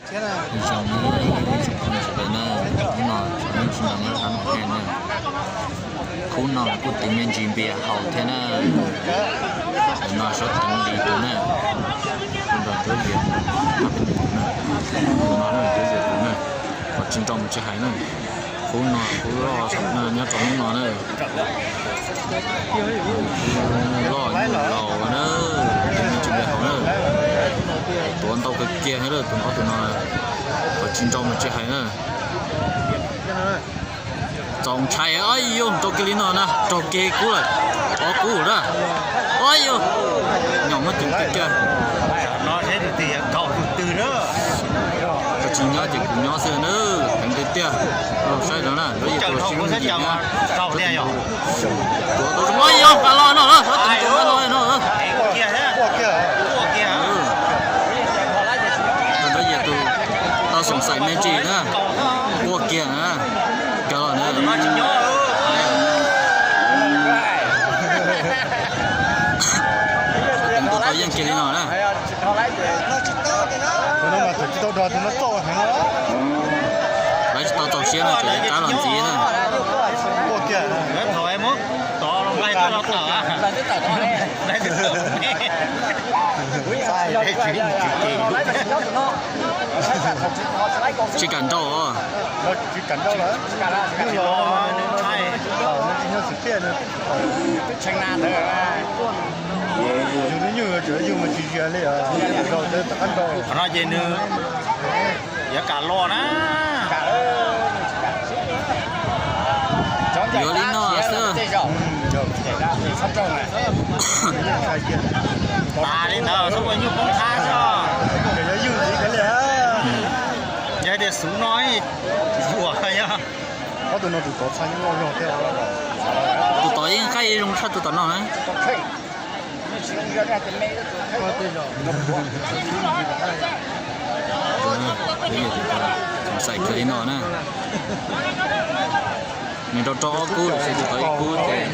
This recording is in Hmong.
Zoo no, hnub no tsis nrog nej hab no thiab na. Khub no kuj twv me ntsis npias haus thiab na. Tus no suav teev li tus na. Nrog Cuab Yias, no Cuab Yias tus na. Qhov tsis nrog mus tsis hais na. Khub no khub loj nyob rau hnub no na. Loj nyuj laus na, twv me ntsis npias haus na. Tuav ntau kawg kiag thiab tus ob tug no, qhov tsis nrog mus tsis hais na. Txaus ntshai, ib yus raug kiag li no na, raug kiag kub lawm, ob kub na. Ib yus, nyom muab ceev kiag kiag. Koj tsis nyob ces kuv nyob xwb na, heev tiag tiag. Saib no na, lawv yog tus sib hlub ncim na. Ua yog nqa los no, tus nqa los no. Tus nqa los tus tau xoom xaim me ntsis na, quaj kiag na, kawg los na. Tus tau yeej kiag li no na. Lawv tsis tau txaus siab no, tseem rov los ntxiv na. Tsis kam nrauj. Qhov no ces nws yuav kam los na. Yuav li no xwb. Tas li ntawd xwb ua nyuj poob qab xwb. Yog tias xuv no yuam yog. Tus tod yeej qaij zoo tshaj tus tom no na. Xaim kiag li no na. Nws rau rau ob kub, tus tod ib kub ces tau xaim.